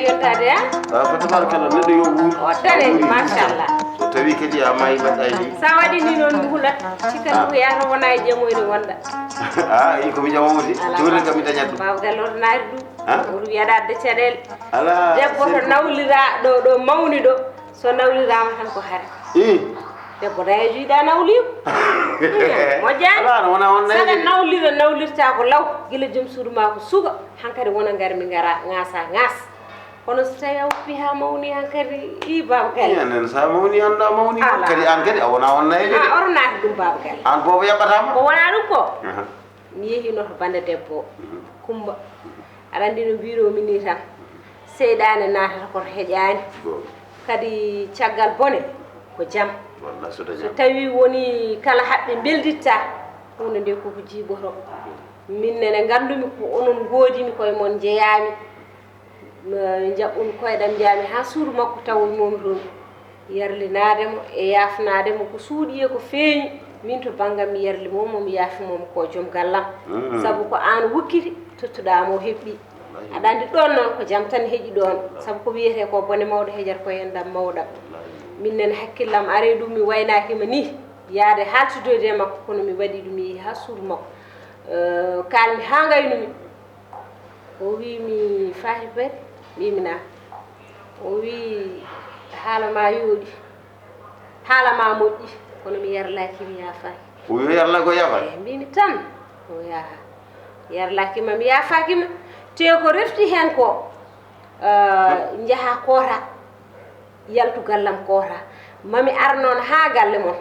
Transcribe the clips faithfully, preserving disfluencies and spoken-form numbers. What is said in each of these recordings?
Yottaade, ha? Ah, ko tabarkalla, neɗɗo yo wuur. O daneejo, machallah. So tawi kadi a maayi, mbaɗɗa e ni. Sa waɗi ni noon, mi hulat. Cikkan ko yahata wona e ƴemoyde wonɗa. Ah, i ko mi ƴama aussi. Ala. Joni kam mi dañat ɗum. Baaba Galle oto naati ɗum. Ha? Oto wiyaɗa adda caɗeele. Ala, debbo to nawlira ɗo, ɗo mawni ɗo. So nawlirama tan ko hare. I. Debbo daña juyɗa nawlima. Moƴƴani. Ala, no wona, wona saɗa nawlira, nawlirta ko law. Gila joom suudu ma ko suga. Hankadi wona ngari mi ngara ngasa ngas. Kono so tawi a woppi ha mawni hankadi, i Baaba Galle. Enen sa mawni, anda mawni. Ala. Kadi an kadi a wona on nayejo de. A, oto naati ɗum Baaba Galle. An boobo yaɓɓatama. Ko wona ɗum ko. Aha. Mi yehiino to bannde debbo o, Kumba. Aɗa anndi no mbiiromi ni tan, seyɗaane naatata koto heƴaani. Kadi caggal bone ko jam. Walla so dañaama. So tawii wonii kala haɓɓe mbelditta, huunde nde koko jiiɓoto. Min nene nganndumi ko onon ngoodimi koye mon njeyaami. Njaɓɓumi koyɗam, njaami haa suudu makko, tawoymomi toon. Yarlinaade mo e yaafnaade mo ko suuɗi e ko feeñi. Min to banngam mi yarlimo mo, mi yaafimo mo, ko joom gallam. Mm. Sabu ko aan wukkiti, tottuɗaa mo, o heɓɓi. Wallahi. Aɗa anndi ɗoon noon ko jam tan heƴi ɗoon. Wallahi. Sabu ko wiyetee ko bone mawɗo heƴata ko heen ɗam mawɗam. Wallahi. Min nene hakkillam ari ɗum, mi waynaaki ma nii, yaade haaltidoyde e makko, kono mi waɗi ɗum, mi yehi haa suudu makko. Eh, kaalmi haa ngaynumi. O wii mi, "Faati Bari?" Mbiimi, "Naam." O wii, "Haala ma yooɗi, haala ma moƴƴi, kono mi yarlaaki, mi yaafaaki." O wii o yarlaaki, o yaafaaki? Eey, mbiimi tan, o yaaha. Yarlaaki ma, mi yaafaaki ma. Te ko refti heen ko, eh, njaha koota. Yaltu gallam koota. Mami ar noon haa galle mon.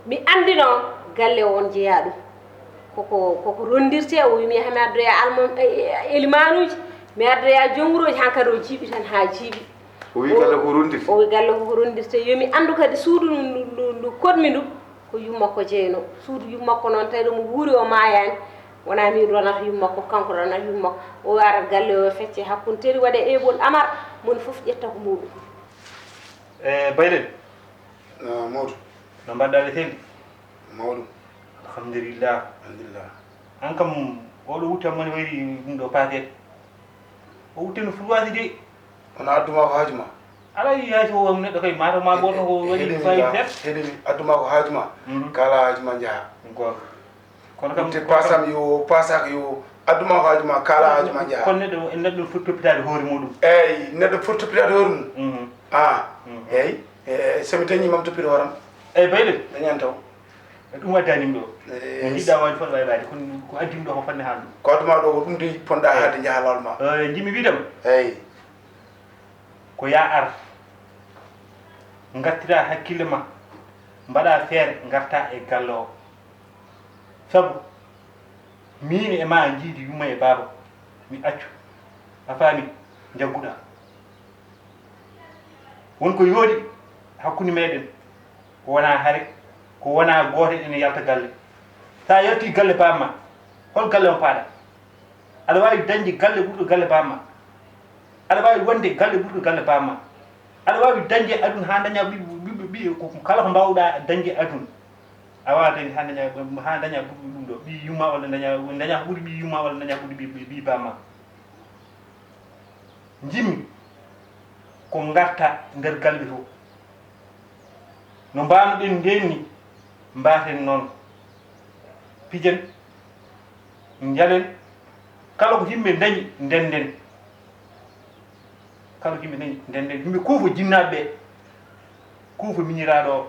Mi anndi noon galle o on jeyaa ɗum. Koko, koko ronndirtee, o wi mi yaha mi addoya almam, e, e, elimaanuuji, mi addoya jom wuroji, hankadi o jiiɓi tan haa jiiɓi. O wi galle ko ronndirtee? O wi galle koko ronndirtee. Yo mi anndu kadi suudu ndu, ndu, ndu, ndu koɗmi ndu, ko yummakko jeynoo. Suudu yummakko noon, tawi ɗo mo wuuri o maayaani, wonaa miin ronata yummakko, kanko ronata yummakko. O arat galle o fecce hakkunde teri, waɗe eɓol amar, moni fof ƴetta ko muuɗum. E Baylen. Ah, Mawɗo. No mbaɗɗaa, aɗa selli? Mawɗum. Alhamdulillah. Alhamdulillah. Aan kam, oɗo wutte am mani wayri ɗum ɗo paquet. O wutte no foti waasi de. Kono addu ma ko haaju ma. Alaa, yi haaju o, neɗɗo kay, mataw ma ɓoorno ko waɗi fayida seeɗa. Heɗimi, addu ma ko haaju ma. Mhm. Kaala haaju ma njaha. Goonga. Kono kam, te kono kam paasam yo, paasaaka yo, addu ma ko haaju ma, kaala haaju ma, njaha. Kono neɗɗo, neɗɗo foti toppitaade hoore muɗum. Eey, neɗɗo foti toppitaade hoore mum. Mhm. Ah, mhm. Eey, eh, so mi dañii, mam toppito hooram. Eey, Baylen. Dañan taw. Ɗum addaani mi ɗo. Eey. Mi yiɗaa waawde fotde waawde, kono ko addi mi ɗo ko fotde haalde. Ko addu ma ɗo ko ɗum de ponɗa haalde, njaha laawol ma. Eey, njiɗmi wiide ma. Eey. Ko yaa ar, ngartiraa hakkille ma, mbaɗaa feere, ngartaa e galle o. Sabu, miin e maa njiidi yumma e baaba, mi accu, a faami, njagguɗaa. Won ko yooɗi hakkunde meeɗen, ko wonaa hare, ko wonaa gooto ene yalta galle. So a yaltii galle baaba ma, hol galle on paaɗa? Aɗa waawi dañde galle ɓurɗo galle baaba ma. Aɗa waawi wonde galle ɓurɗo galle baaba ma. Aɗa waawi dañde aduna haa daña ɓiɓɓe, ɓiɓɓe, ɓiɓɓe, ko kala ko mbaawɗaa dañde aduna. A waawaa dañde haa daña, haa daña ɓurɗo ɗum ɗo. Ɓii yumma walla daña, daña ko ɓuri ɓii yumma walla daña ko ɓuri ɓii, ɓii, ɓii baaba ma. Njiɗmi ko ngarta nder galle to. No mbaawno-ɗen ndeen ni, mbaaten noon. Pijen, njalen, kala ko yimɓe ndañi, ndennden. Kala ko yimɓe ndañi, ndennden. Yimɓe kuufo jinnaaɓe ɓe, kuufo miñiraaɗo o.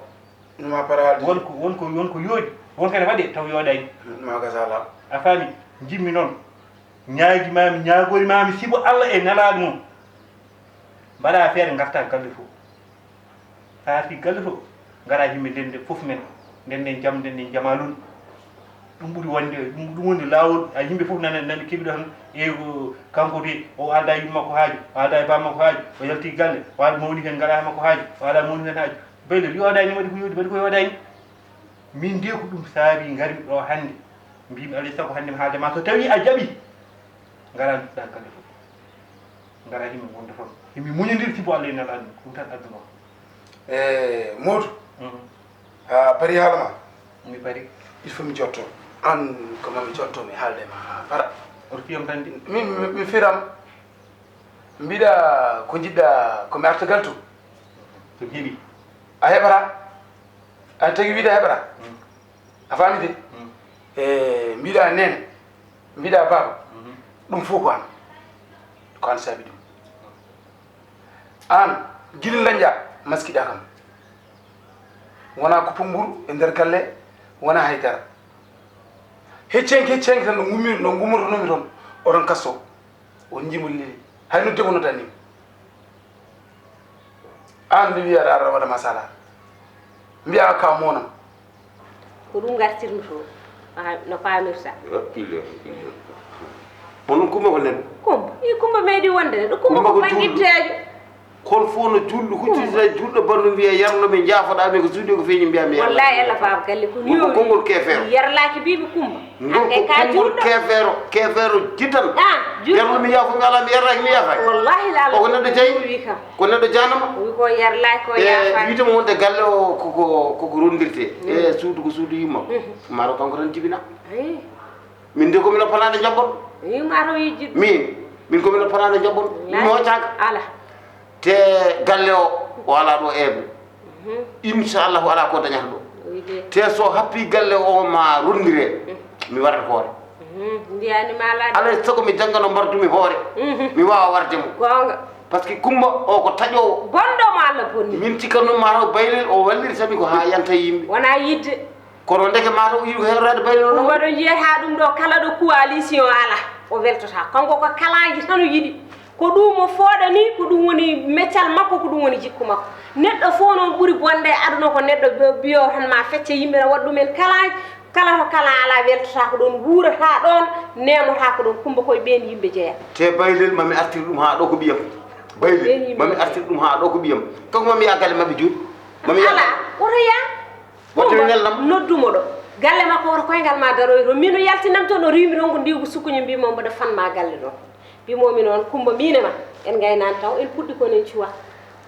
Numa parade. Won ko, won ko, won ko yooɗi, won kadi waɗi taw yooɗaani. Numa gasala. A faami? Njiɗmi noon, ñaagi maami, ñaagoori maami, sibu Allah e nelaaɗo mum. Mbaɗa feere, ngarta galle to. Sa arti galle to, ngara yimɓe ndende fof men, ndenden jam, ndenden jamalun. Ɗum ɓuri wonde, ɗum, ɗum woni laawol, a yimɓe fof nana, nana keɓi ɗo tan, e o, kanko de, o alda yumma ko haaju, o alda e bamma ko haaju, o yalti galle, o alda mawni hen ngara makko haaju, o alda mawni hen haaju. Beyle, yooɗani waɗi ko yooɗi, waɗi ko yooɗani. Min de ko ɗum saabi ngarmi ɗo hannde. Mbimi alay sago hannde mi haalda ma, so tawi a jaɓi, ngara ndutɗa galle fof. Ngara himi wonde toon. Himi muñondir sibu Allah e nelaaɗo ɗum tan aduna o. E Modou, mhm, a pari haala ma? Mi pari. Il faut mi jotto. An ko ma mi jotto, mi haalde ma ha para. Oto fiyam tan de. Mi, mi, mi firam. Mbiɗa ko njiɗɗa ko mi arta Galto. To heɓi. A heɓata. A tagi wiide a heɓata. A faami de? E mbiɗa neene, mbiɗa baaba. Ɗum fof ko an. Ko an saabi ɗum. An, gila dañɗa, maskiɗa kam. Wona kuppu mburu e nder galle, wona hay dara. Heccenke, heccenke tan no ngummi, no ngummotonomi toon, oɗon kasto, on njimol leli. Hay nodde mo nodda ni. An nde wiya ara waɗa masala. Mbiya ka monam. Ko ɗum ngartirmi to. Ah, no paamirta. Hakkille, hakkille. Onon Kumba ko nen? Kumba. I Kumba meeɗi wonde ne. Ɗo Kumba Kumba ko ko juulɗo. Bangitteejo. Kono fof no juulɗo, huccitira juulɗo banndum wiya yarno mi jaafoɗa mi ko suuɗi ko feeñi mbiya mi yarlaki. Wallahi Allah baaba galle ko. Ɗum ko ñoowi. Konngol keefeero. Yarlaki bibi Kumba. Ngol ko konngol keefeero, keefeero jitan. Ah, juulɗo. Yarno mi yaafo mi ala mi yarlaki mi yaafaki. Wallahi la. O ko neɗɗo jayi. Wi kam. Ko neɗɗo jaanama. Wi ko yarlaki ko yaafaki. E, wiide mo wonde galle o ko, ko, ko, ko rondirte. E, suudu ko suudu yumma. Maro kanko tan jibina. Ayi. Min de ko min oppanaade jabbon. Wi maro yijji. Min, min ko min oppanaade jabbon. Min mi hoccaaka. Ala. Te galle o, o ala ɗo eeble. Inchallahu ala ko dañata ɗo. Te so happi galle o ma rondire, mi warat hoore. Mbiyani ma ala. Alay sago mi janngano mbardumi hoore. Mi wawa warde mo. Goonga. Parce que Kumba o ko taƴowo. Bonɗo mo Allah bonni. Min cikkanno mataw baylel o wallirta mi ko ha yanta yimɓe. Wona yidde. Kono ndeke mataw o yiɗi ko heɓrade baylel o. Ɗum waɗo jiyata ɗum ɗo kala ɗo coalition ala o weltota kanko ko kalaji tan o yiɗi. Ko ɗum o fooɗani, ko ɗum woni meccal makko, ko ɗum woni jikku makko. Neɗɗo fof noon ɓuri bonde e aduna ko neɗɗo ɓe-, mbiyo tan ma fecce yimɓe ne waɗa ɗumen kala, kala to kala ala weltata ko ɗoon, wuurata ɗoon, neemata ko ɗoon, Kumba koye ɓeen yimɓe jeya. Te baylel mami artir ɗum haa ɗo ko ɓiyam. Baylel mami artir ɗum haa ɗo ko ɓiyam. Kanko mami yaa galle maɓɓe juuɗe. Mami yaa. Ala, woto yaa. Wonde mi nelnam. Noddumo ɗo. Galle makko woto koyngal ma daroy to. Min o yaltinam toon o riiwmi rongo ndiwgu sukkuñe mbimo mboɗo fanma galle ɗo. Mbimomi noon Kumba mine ma en gaynani taw en puɗɗi kono en cuwa.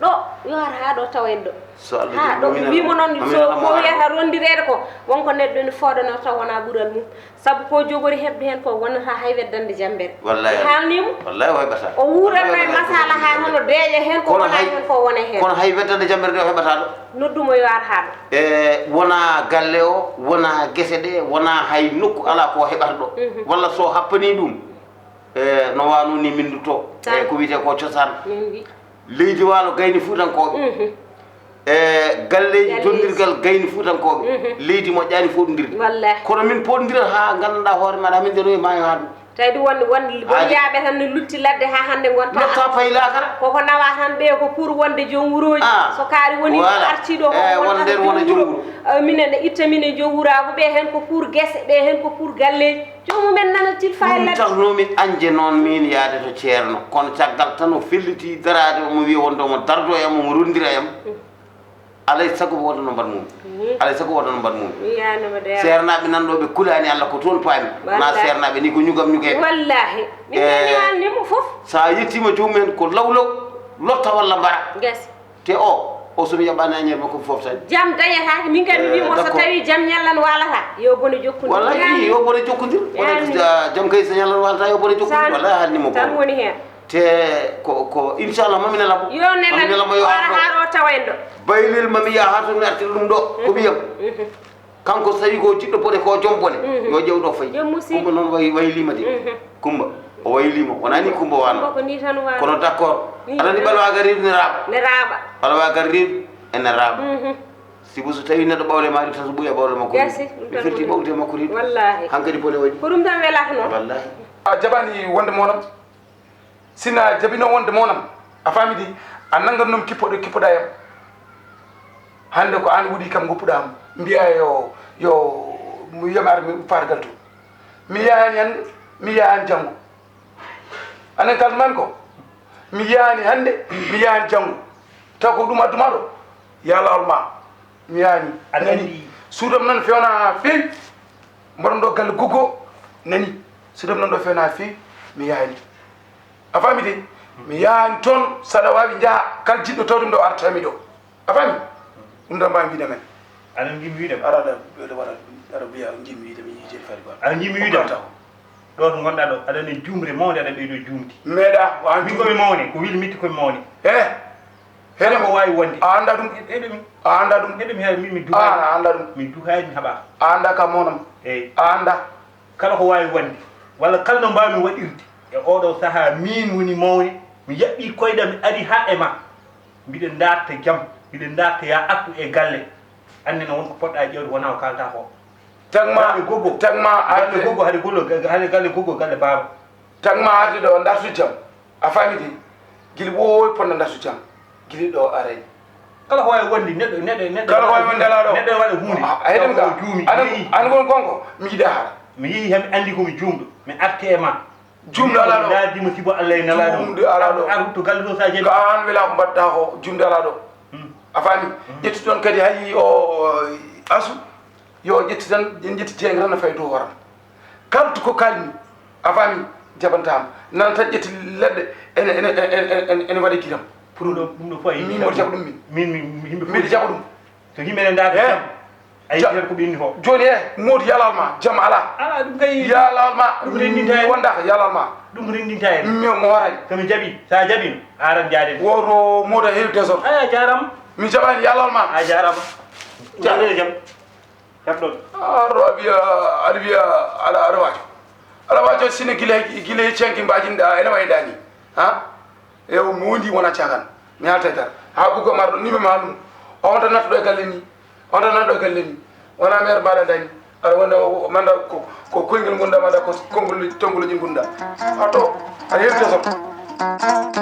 Ɗo yo ar ha ɗo tawa en ɗo. So Allah ha jaɓi, ɗo ɓe mbimo noon so mo wiyata rondirede ko wonko neɗɗo ene fooɗano taw wona ɓural mum. Sabu ko jogori heɓde heen ko wonata hay weddande jambere. Wallahi. Haalnimo. Wallahi o heɓata. O wuuratno e masala ha hono deeƴa heen ko wona heen ko wona heen. Kono hay weddande jambere de o heɓata ɗo. Noddumo yo ar ha ɗo. E wona galle o, wona gese ɗe, wona hay nokku ala ko heɓata ɗo. Walla so happani ɗum. E no wano ni min dutto. E ko wiyete ko cosaan. Leydi Waalo gayni Fuutankooɓe. E galleeji jondirgal gayni Fuutankooɓe. Leydi moƴƴaani fooɗondirde. Wallahi. Kono min pooɗondirat haa nganndanɗaa hoore maaɗa, min ndenoyi maayo haa ɗum. Tawi ɗum won, won, won yaaɓe tan no lutti ladde haa hannde ngonta. Lotta payi laakara. Koko nawa tan ɓe ko pour wonde joom wurooji. Ah, so kaari woni voilà. Artiiɗo ko eh, won won tan nder wona joom wuro. Eh, minen ne itta minen joom wuraagu ɓe heen ko pour gese, ɓe heen ko pour galleeji. Joomum en nana tilfa e ladde. Ɗum tahnoomi añde noon miin yahde to Ceerno, kono caggal tan o felliti daraade, omo wiya wonde omo dardo e am, omo ronndira e am. Alay sago wonde no mbaɗ mum. Alay sago wonde no mbaɗ mum. Seernaaɓe nan ɗo ɓe kulaani Allah ko toon paami. Wona seernaaɓe ni ko ñugam ñugee. Wallahi. Min kadi haalni mo fof. So a yettiima joomum en ko law law, lotta walla mbara. Gasi. Te o, o somi yaɓɓaani añeer makko fof tan. Jam dañataake, min kadi mi wiimo so tawi jam ñallan waalata, yo bone jokkondir. Wallahi, yo bone jokkondir. Jam kay so ñallan waalata, yo bone jokkondir. Wallahi haalni mo tan ko woni heen. Te ko, ko inchallah mami nela mo. Yo nela mo, yo ara haa ɗo tawa en ɗo. Baylel mami yaa haa to mi artir ɗum ɗo, ko ɓiyam. Kanko so tawi ko jiɗɗo bone ko joom bone, yo ƴeew ɗo fayi. Kumba noon wayi, wayi lima de. Kumba o wayi lima, wona ni Kumba wano. Kumba ko ni tan wano. Kono d'accord. Aɗa ni ɓalwa gari ne raaɓa. Ne raaɓa. Ɓalwa gari ene raaɓa. Sibu so tawi neɗɗo ɓawle ma ɗum tan so ɓuya ɓawle makko. Gasi, ɗum tan firti ɓawde makko ri. Wallahi. Hankadi bone waɗi. Ko ɗum tan welata noon. Wallahi. A jaɓani wonde monam. Sina jabino wonde monam, a faami de, a nanngan noon kippoɗo kippoɗa yam. Hannde ko aan wuɗi kam ngoppuɗa am, mbiya yo, yo, yo mi ar mi uppa Galto. Mi yahaani hannde, mi yahaani janngo. Anen kalmami ko, mi yahaani hannde, mi yahaani janngo. Taw ko ɗum adduma ɗo, ya laawol ma. Mi yaani. Aɗa nani? Suudam noon feewna haa feewi. Mboɗon ɗo galle goggo nani. Suudam noon ɗo feewna haa feewi. Mi yaani. A faami de? Mi yaani toon, saɗa waawi njaha kala jiɗɗo tawde mi ɗo arta mi ɗo. A faami? Ɗum ɗo mbaawi mbiɗa men. Aɗa njiɗmi wiide? Ara aɗa, aɗa waɗa, aɗa mbiya njiɗmi wiide mi yiide fadi ba. Aɗa njiɗmi wiide? Taw. Ɗo to ngonɗaa ɗo, aɗa andi juumre mawnde, aɗa ɓeydo juumde. Meeɗa, ko an min ko mi mawni, ko weli mitti ko mi mawni. Eh, heɗe ko waawi wonde. A anndaa ɗum? Heɗe mi. A anndaa ɗum? Heɗe mi, heɗe mi, mi duhaani. A anndaa ɗum? Mi duhaani, mi haɓaa. A anndaa ka mawnam? Eey. A anndaa? Kala ko waawi wonde, walla kala no mbaawmi waɗirde, e ooɗoo sahaa, miin woni mawne, mi yaɓɓii koyɗam, mi ari haa e ma. Mbiɗen ndaarta jam, mbiɗen ndaarta, yaa artu e galle. Anne no won ko poɗɗaa ƴeewde, wonaa ko kaaltaa ko. Tagma, galle goggo, tagma galle arde goggo, hade gollo, hade galle goggo, galle baaba. Tagma arde ɗo, ndartu jam. A faami de? Gila ɓooy ponno ndartu jam. Gila ɗo aray. Kala ko waawi wonde, neɗɗo, neɗɗo, neɗɗo. Kala ko waawi wonde, alaa ɗo. Neɗɗo waɗa huunde. A, a heɗen taw ka? O juumi. An, yeeyi. An won konko, mi yiɗaa haala. Mi yeeyi, hami anndi ko mi juumɗo. Mi arti e ma. Juumɗo alaa ɗo. Ndaardi mo sibo Allah e Nelaaɗo. Juumɗo alaa ɗo. Ar, ar to galle ɗo sa jaɓi. Ko an wela ko mbaɗɗa ko, juumɗo alaa ɗo. Hmm. A faami? Hmm. Ƴetti ɗon kadi hay o, o, asu, yo ƴetti tan, en ƴetti jeynge tan no fawi dow hooram. Kaltu ko kalmi, a faami, jaɓantaama. Nana tan ƴetti leɗɗe, ene, ene, ene, ene, ene waɗa giram. Ɗum ɗo, ɗum ɗo fof a yiɗi. Min mboɗo jaɓa ɗum min. Min, min, min, yimɓe fof mbiɗo jaɓa ɗum. So yimɓe ne ndaarta eh, jam, a yettirat ko ɓe inni ko. Jooni, eh, Moodi, yalal ma, jam alaa. Alaa, ɗum kay. Yalal ma, ɗum renndinta en. Mi wondaaka, yalal ma. Ɗum renndinta en. Mi, mi hoorani. So mi jaɓi, so a jaɓiima, a arat njaaden. Woto Moodi a heewi désordre. Aya, jaaraama. Mi jaɓaani, yalal ma. A jaaraama. Jaaraama. Jam. Jaɓɗon. Aɗa wiya, aɗa wiya, aɗa, aɗa waajo. Aɗa waajo, sine gila, gila e cenki mbaajinɗa, ene wayi ɗani. Ha? E o moodi wona caagan. Mi haalta e dara. Haa Google mar ɗo, ni ɓe ma ɗum. On tan nattuɗo e galle ni. On tan nattuɗo e galle ni. Wona meer mbaɗa dañi. Aɗa wonde o, o, manda ko, ko koyngel ngonɗa, manda ko konngol, tonngol ngonɗa. A to, aɗa heɓi to son.